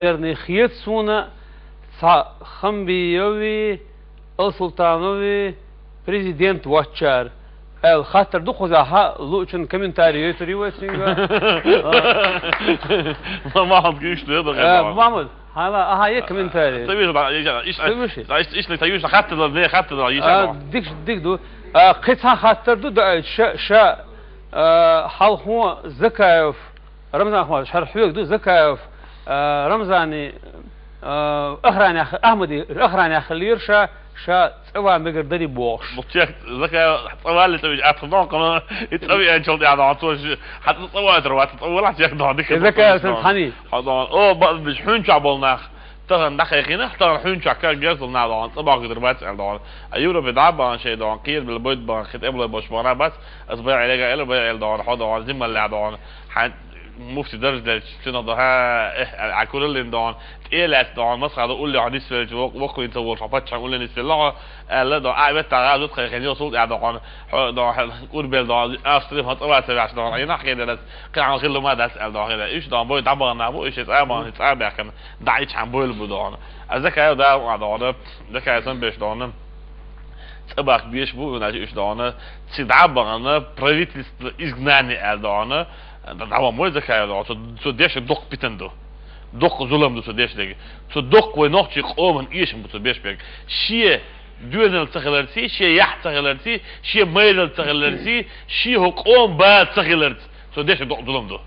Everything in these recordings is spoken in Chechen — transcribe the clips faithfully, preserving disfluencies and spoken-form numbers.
Наверное, хета суна цхьа Хамбиеви, Алсултанови президент воацачар аьлла хаттар ду кхузахь, луучун комментарий йойтур ю вай цуьнга. Ма-, Махьмуд, гуш ду, да, Э, да. Махьмуд, хьала, аха, е комментарий. Ца вижу, да, я, я, иш-, Ца вижу? Да, иш-, иш-, ца вижу, хаттар да, не, хаттар да, иш-, А, да. Дик, дик ду. А, кхин цхьа хаттар ду, да, ша, ша, а, хьалхо Закаев, Рамзан Ахмадович, хӀара хьоьга ду, Закаев, а, Рамзани, а, охранех, Ахмади охранех хилира ша, ша цӀа ван мегар дарий бохуш. Бу чек Закаев цӀа валли цӀа вижа атта дон, кхана и цӀа веанчул тӀаьхьа дон, цо ши, хьан цӀа ватар вац, цӀа валахь чек дон, дика. Закаев сан хьани. Хьо дон, о, ба-, биш хьуьнчохь болу нах, тахана дӀакхайкхина, тахана хьуьнчохь кан герзал нах дон, цӀа бохкуьйтур бац аьлла дон. А Европе дӀа а бахана шайн дон, кхерабелла бойт бахана, хи тӀе а болу баш бахана бац, ас бай Ӏелега аьлла, бай Ӏела дон, хьо дон, зиммаллехь дон, хьан муфти дарж делча, цуьнах до, хьа, э, а кураллин дон, тӀе а лаьцна дон, масхьа до уллехь нисвелча, вок-, воккхаллин ца волуш, хьо паччахьан улле нисвелла хьо, аьлла дон, а, ветта гӀазот кхайкхина, йо, сул тӀе дон, хьо дон, хьа, курбел дон, Австри, хьо цӀа ваца ваьхьаш дон, и нах хедар ас, кхин хьан хилла ма дац аьлла дон, хедар. Уьш дон, бой дӀабахана нах бу, уьш цӀа а бахана, цӀа а баьхкина, дӀа ичхьан бойла бу дон. А Закаев да а дон, Закаев сан беш дон. ЦӀа баккха беш бу, значит, уьш дона, ци дӀа а бахана, правительство изгнания аьлла дона, дӀа ван мой Закаев дона, цо, цо дешна доккха питана ду. Доккха зулам ду цо дешнарг. Цо доккха вай нохчий къоман эшам бу цо беш берг. Шен доьналла ца хиларций, шен яхь ца хиларций, шен майралла ца хиларций, шен хӀу къоман бала ца хиларца. Цо дешнарг доккха зулам ду.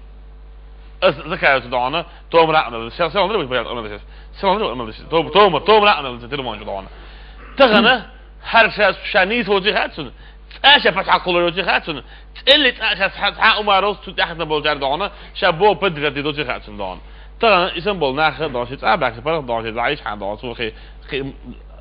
Ас Закаев ца дона, тома ракъна, сел, сел, сел, сел, сел, тома, тома, тома ракъна, ца тирман ца дона. Тахана, хӀара ша, ша нийса воций хаьа цунна, цӀа ша пачхьалкх кхуллур йоций хаьа цунна, цӀелли цӀа ша цхьа, цхьа Умаров цу тӀаьхьа болчаьрга дона, ша бо педгар ди доций хаьа цунна дона. Тахана, исан болу нах дона, ши цӀа баьхкина паргӀат дона, ши зӀа иш хьан дона, цу хи, хи,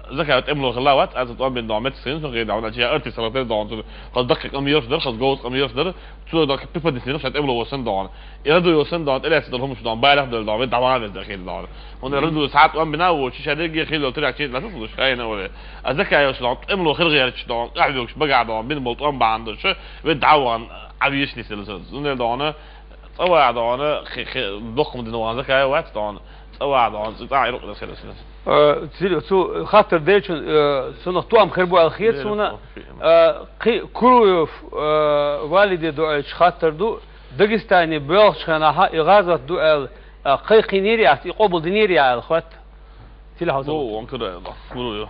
Закаев тӀемло хилла вац, аса тӀом бина дона, меттас хин, со хи дона, чи артист хилла дона, цу хаза даккхий къамелаш дар, хаза говза къамелаш дар, цо дона, преподнести ша тӀемло восан дона. И радуй восан дона, тӀелаьцна долу хӀумаш дона, байлах долу дона, вай дӀаван веза хила дона. ХӀунда радуй схьа тӀом бина а воцуш, ша дерриге хила йолу тирак чийта лаьцна луш, хьайна вале. А Закаев ша дона, тӀемло хир гӀерташ дона, къахьоьгуш багахь дона, бина болу тӀом бахьана долуш, вай дӀаван, Ӏавийша нисделла сан. Зундел дона, цӀа ван дона, хи, хи, доккхам дина ван Закаев вац дона, цӀа ван дона, цӀа Ӏирукъ дас хир сан. Э, ци-, цу хаттар дечун, э, цунах тоам хир бу аьлла хета суна. Э, кхи Куруев, э, Валиде дуьйцуш хаттар ду, Дагестане боьлхучу хенахь и гӀазот ду аьлла, э, кхайкхийнера яц, и къобалдинера яц аьлла хатта. Цила хьо ца Ну, ван кара да, Куруев.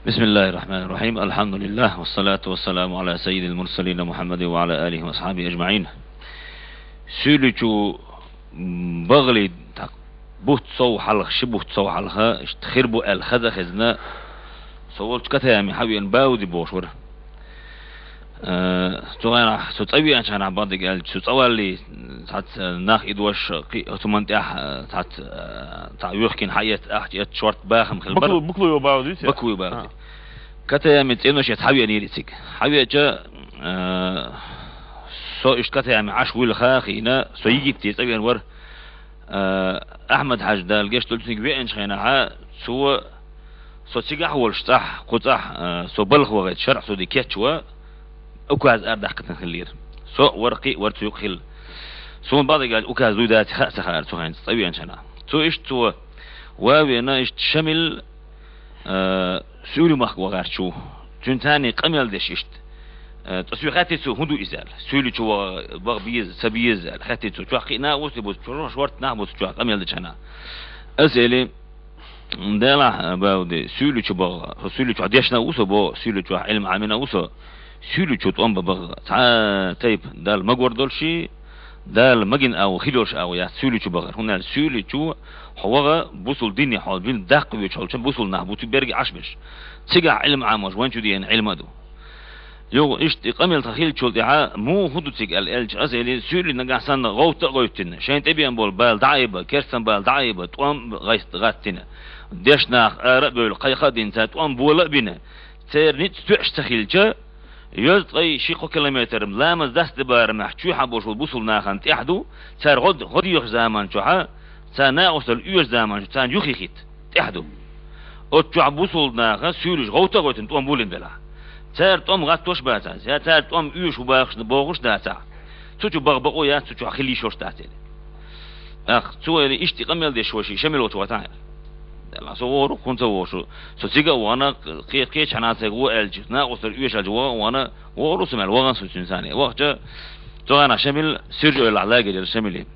بسم الله الرحمن الرحيم. الحمد لله، والصلاة والسلام على سيد المرسلين محمد وعلى آله وأصحابه أجمعين. Суьйличу, м, багӀале, так, бутт сов хьалха, ши бутт сов хьалха, иштта хир бу аьлла хаза а хезна, со волчу Катаяме хьан веана Бауди бохуш вара. Э, цу хенахь, со цӀа веанчу хенахь бакъдерг аьлча, со цӀа валлий, цхьацца нах идош, кхин а цу ман тӀехь, э, цхьацца, э, цхьа юьхкина хьан эцна, ахча эцна, шорта бахам хилла бара. Баку-, Бакулуев Бауди, вице? Бакулуев Бауди. А. Катаяме цӀенош эцна хьан веанера цига. Хьан веача, э, со иштта Катаяме Ӏаш вуьлла ха а хиъна, со Египте цӀа веана вара. Э, Ахьмад-Хьаьжа Дала гечдолчу цуьнга веанчу хенахьа, цо со цигахь а волуш цӀахь, кху цӀахь, э, со балха вахийта шарӀ судьи кечван, указ арадаьккхина хиллера. Со а вара, кхин а вара цу юкъа хилла. Суна бакъдерг аьлча, указ дуй даций хаа ца хаьара цу хенахь, цӀа веанчу хенахь. Цо иштта цо ван а веана, иштта Шамил, э, Суьйли махка вахарчу. Цуьнан царний къамел деш иштта. Э, ткъа соьга хаьттира цо, хӀун ду иза аьлла. Суьйличу ваха, ваха беза, ца беза аьлла. Хаьттира цо, чохь кхин а нах бу, бу, чохь шорта нах бу, чохь къамел дечу хенахь. Ас эли, Делахь, Бауди, Суьйличу баха, со Суьйличохь дешна а ву со, бо, Суьйличохь Ӏилма Ӏамина а ву со. Суьйличу тӀом бан баха, цхьа а тайпа, Далла магор долуш и, Дала магина агӀо, хила йолуш агӀо яц Суьйличу бахар. ХӀунда аьлча Суьйличу хьо ваха, бусул дине хьо дин даккха воьдуш хьолча бусул нах бу цу берриге Ӏаш берш. Цигахь Ӏилма Ӏамош вайн чу деана Ӏилма а ду. Юха иштта и къамел тхан хиллачул тӀаьхьа, муха хӀун ду цига аьлла аьлча, ас эли, Суьйли нагахь санна гӀовта а гӀовттина, шайн тӀебеана болу бала дӀа а айба, керстан бала дӀа а айба, тӀом а гӀайс-, гӀаттина, дешнах ара а бевлла, кхайкха а дина, цара тӀом бола а бина, церан ницкъ тоьаш ца хилча, Йоьзткъе ши-кхо километр ламаз дастде барамехь чоьхьа болуш болу бусул нахана тӀехь ду, цара гӀо-, гӀо дехачу заман чохьа, царна накъосталла оьшучу заман чохь царна юххе хӀитта, тӀехь ду. Оцу чохь бусул наха суьйлуш гӀовта а гӀойтина тӀом булина белахь. Цара тӀом гӀаттош а бацахь, я цара тӀом оьшуш ву бахаш бохуш а дацахь. Цу чу бага бакъо яц, цу чу хила йиш йолуш дац аьлла. ТӀаккха цо аьлла, иштта къамел деш вешан Шамил волчу ватахь аьлла. Делахь со вогӀур ву, хӀунца вогӀуш ву? Со цига а вахана, кхе-, кхечу хьанацайга гӀо аьлча, накъостара оьшалча ваха а вахана, вогӀур ву со мел, вахана со цуьнан царна. Вахча, цу хенахь Шамил Суьржа-Эвлахь лагерь яра Шамилан.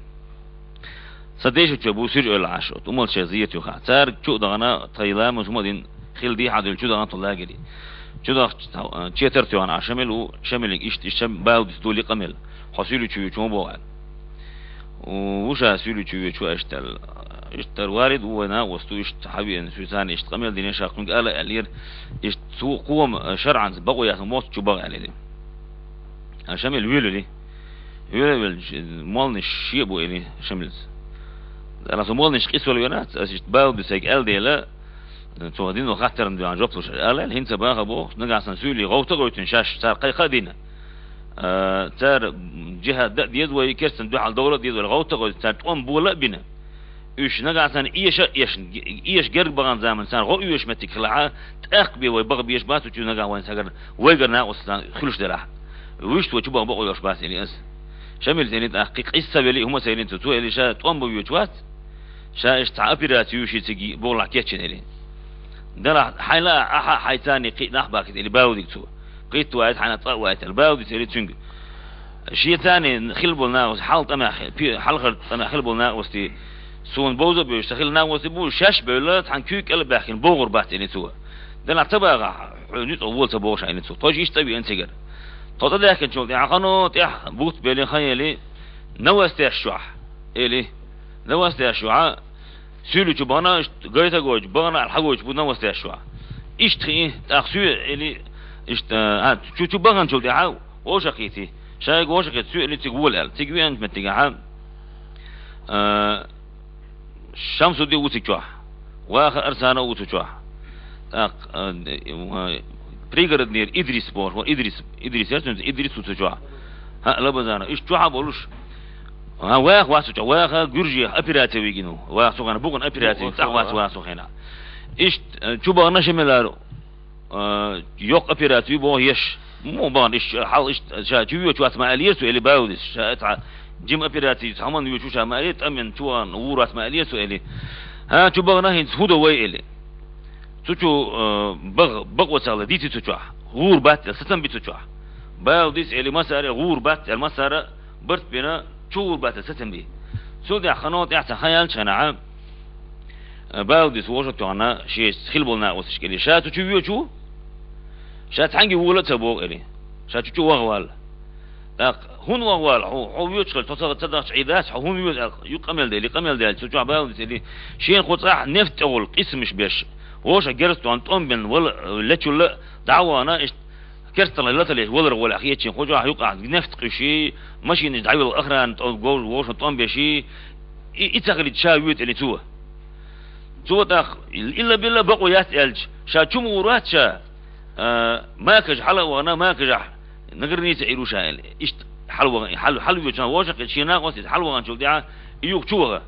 Сан дешначу бу Суьржа-Эвлахь аша, умал шайн зерат юха. Цара чу а дахана, тхайн ламаз хӀума а дина, хила дехьа а девлла, чу дахана тхо лагере. Чу дахча, э, четар тоьхна Ӏа Шамил ву, Шамилга иштта, иштта Шам-, Баудис дуьйли къамел. Хьо суьйличу вуьйчу ма боху аьлла. У, ву ша суьйличу вуьйчу аьшта аьлла. Иштта варид ву вайн накъост ву, иштта хьан веана, суьйцарна иштта къамел дина, ша кхуьнга ала аьллера, иштта цу кхома, э, шарӀанца бакъо яц, моццу чу баха аьллера. А Шамил вуьйлира. Вуьйла а вуьйлча, молланаш шен а бу, элира Шамилс. Дала со молланаш къийсавала веана, аса иштта Баудис сайга аьлла дела, цо дина хаттарна дуьхьал жоп луш, ала аьлла, хӀинца баха боху, нагахь санна суьйлий гӀовта а гӀоьйтина шаьш, цара кхайкха а дина. А, цара джихӀад дан а деза вай, керстанашна дуьхьал довла а деза вай, гӀовта а гӀоьйтина, цара тӀом бола а бина. Уьш нагахь санна эша а эшна, эша герга бахана заман царна гӀо оьшу меттиг хилахь, тӀаккха бен вай баха безаш бац, цу чу нагахь вайн сагара, вайгара накъост царна хуьлуш делахь. Вуьшта вай чу баха бакъо йолуш бац, элира аса. Шамилс элира тӀаккха, кхин къийса ца велий, хӀума ца элира цо, цо элира ша тӀом бан воьдуш вац, ша иштта цхьа операци ю шен цига бохург кечйина, элира. Делахь, хьайла а, ахьа а хьайца а кхин нах бахкийта, элира Баудига цо. Кхийтта вац, хьайна цкъа а вац, элира Баудис, элира цуьнга. Шен царна хила болу накъостий, хьалха тӀамехь, пе-, хьалхара тӀамехь хила болу накъостий, суна бовза а бевзаш, сан хила накъостий бу, шаьш а бевлла, цхьана куьйга кӀел а баьхкина, богӀур бац, элира цо. Делахь ца баха, хьо нуьцкъала вола ца бохуш, элира цо. Тхо иштта цӀа веана цигара. Тхо цӀа даьхкинчул тӀаьхьа хано тӀехь бутт белина хан ели, новостеш чохь, эли, новостеш чохь, суьйлий чу бахана, иштта гайта а гойтуш, бахана аьлла хьагойтуш бу новостеш чохь. Иштта хиъна, тӀаккха соь а, эли, иштта, а, чу, чу баханчул тӀаьхьа вовшахкхийтина. Шайга вовшахкхийтта, соь а, эли, цига вола аьлла. Цига веанчу меттигехь, а, Шамсудди ву цига чохь. Ваха Арсана а ву цу чохь. ТӀаккха, а, э, Пригороднера Идрис бохуш, вон Идрис, Идрис яра цуьнца, Идрис ву цу чохь. ХӀаъ, Лабазана. Иштта чохь а болуш, ХӀан, ваха вац цу чохь, ваха гуьржех операци вигина ву. Ваха цу хенахь бухана операци вигина, цӀахь вац ваха цу хенахь. Иштта, э, чу бахана Шамилара, э, йоккха операци ю боху еш. Муха бахана, иштта хьал, иштта ша чу воьдуш вац ма аьллера цо, эли Баудис. Ша цхьа жима операци, цхьа хӀуманна воьдуш ву ша ма аьллера, тӀамена чу вахана вогӀур вац ма аьллера цо, эли. ХӀан, чу бахана хӀинца хӀун до вай, эли. Цу чу, э, бах-, бакъо ца хилла дийци цу чохь. ГӀур бац аьлла, сацам би цу чохь. Баудис, эли, массара а гӀур бац аьлла, массара а барт бина, чу гӀур бац аьлла, сацам би. Цул тӀаьхьа ханна тӀаьхьа цхьа хан яьллачу хенахь, э, Баудис вовшах а тоьхна, шен хила болу накъосташка элира: «Ша цу чу воьдуш ву? Ша цхьаьнгге вола а ца боху», — элира. «Ша цу чу ваха валла». ТӀаккха: «ХӀунда ваха валла хьо? Хьо воьдуш хилча, тхо ца, ца дахча Ӏийр дац, хьо хӀунда воьду?» — аьлла, юха къамел дели, къамел даьлча, цу чохь Баудис элира: «Шена хьо цӀахь нефт тӀехула къийсамаш беш, вовшах герз тоьхна тӀом бина вала, лечул а дӀа а вахана, иштта керстанашна латалеш валар гӀолехь хетачийн, хьо чохь юкъахь нефт къуьйший, машинаш дӀавелла охрана тӀом, вовшах тӀом беший, и, и ца хилийта ша воьду», — элира цо. Цо тӀаккха, илла-билла бакъо яц аьлча, ша чу ма гӀур вац ша, а, макаш хьала а вахана, макашахь на граница Ӏийр ву ша аьлла. Иштта хьала вахана, хьала, хьала воьдуш вовшах а кхетта, шен накъост а иза хьала ваханчул тӀаьхьа, и юха чу ваха.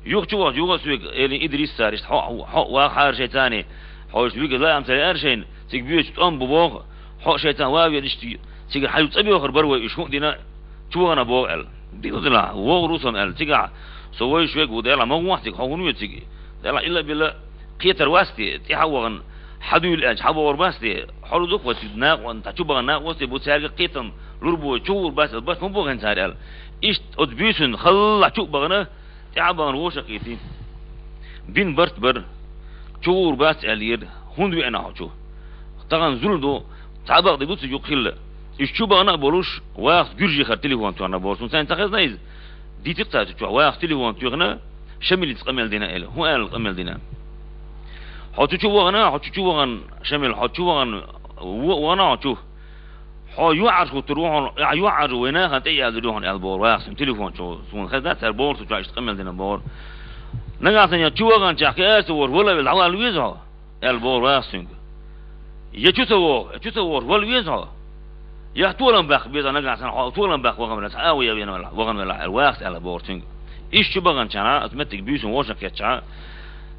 Юха чу вахча, юха а соьга элира Идрис цара, иштта хьо, хьо, хьо ваха хьара шайн царна, хьо иштта вига лаам ца лаьара шайна, цига боьдуш тӀом бу боху, хьо а шайн царна ван вен, иштта цигара хьан ю цӀа боьхур бара вай уьш, хӀунда дина чу вахана боху аьлла. Дила дила, вогӀур ву со аьлла, цигахь со вовшах верг ву, Дела, ма гӀохь цига, хьо хӀунда ву цига? Дела, илла-билла кхетар вац те, тӀаьхьа а вахана, хьан дуьйла аьлча, хьан бохур бац те, хьо рузукъ вац цига, накъо-, цхьа чу бахана накъост а бу, цаьрга а кхетам лур бу вай, чу гӀур бац аьлла, барт ма бу хӀинца цара аьлла. Иштта оцу буьйсанна халлахь чу а бахана, тӀаьхьа а бахана вовшах кхийтина. Бина барт бара, чу гӀур бац аьллера, хӀунда веана хьо чу? Тахана зулам ду, цхьа а бакъ де ду цига юкъа хилла. Иза чу бахана а болуш, вахас гуьржехара телефон тоьхна боху. Суна сайна ца хезна иза. Дийцира цара цу чохь, вахас телефон тоьхна, Шамилица къамел дина аьлла. ХӀун аьлла къамел дина? Хьо цу чу вахана, хьо цу чу вахана, Шамил, хьо чу вахана, во-, вахана хьо чу. Хьо юьхьӀаьржа хӀуттур ву хьуна, ахь юьхьӀаьржа вай нахана тӀе а яздур ю хьуна аьлла бохура вахас цуьнга телефон чу. Суна хезна цара бохура цу чохь иштта къамел дина бохура. Нагахь санна я чу ваханчохь кхин аса вохуш вала а велла, дӀавала веза хьо? Аьлла бохура вахас цуьнга. Я чу ца воху, я чу ца вохуш вала веза хьо? Я толам баккха беза нагахь санна хьо толам баккха вахана велахь, цхьа агӀо ян вена велахь, вахана велахь, аьлла вахас аьлла бохура цуьнга. Иштта чу баханчохь, аса меттиг буьйсанна вовшах кхетчахь,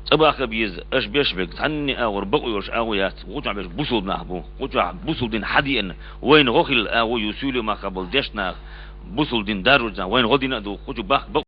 цӀа бахка а беза, аша беш берг цхьанне а агӀор бакъо йолуш агӀо яц, гӀу чохь берш бусулба нах бу, гӀу чохь бусулба дин хьадеана, вайна гӀо хилла агӀо ю суьйлий махкахь болу дешна нах, Бусулба дин даржаргда, вайна гӀо дина а ду, кху чу бахка бакъ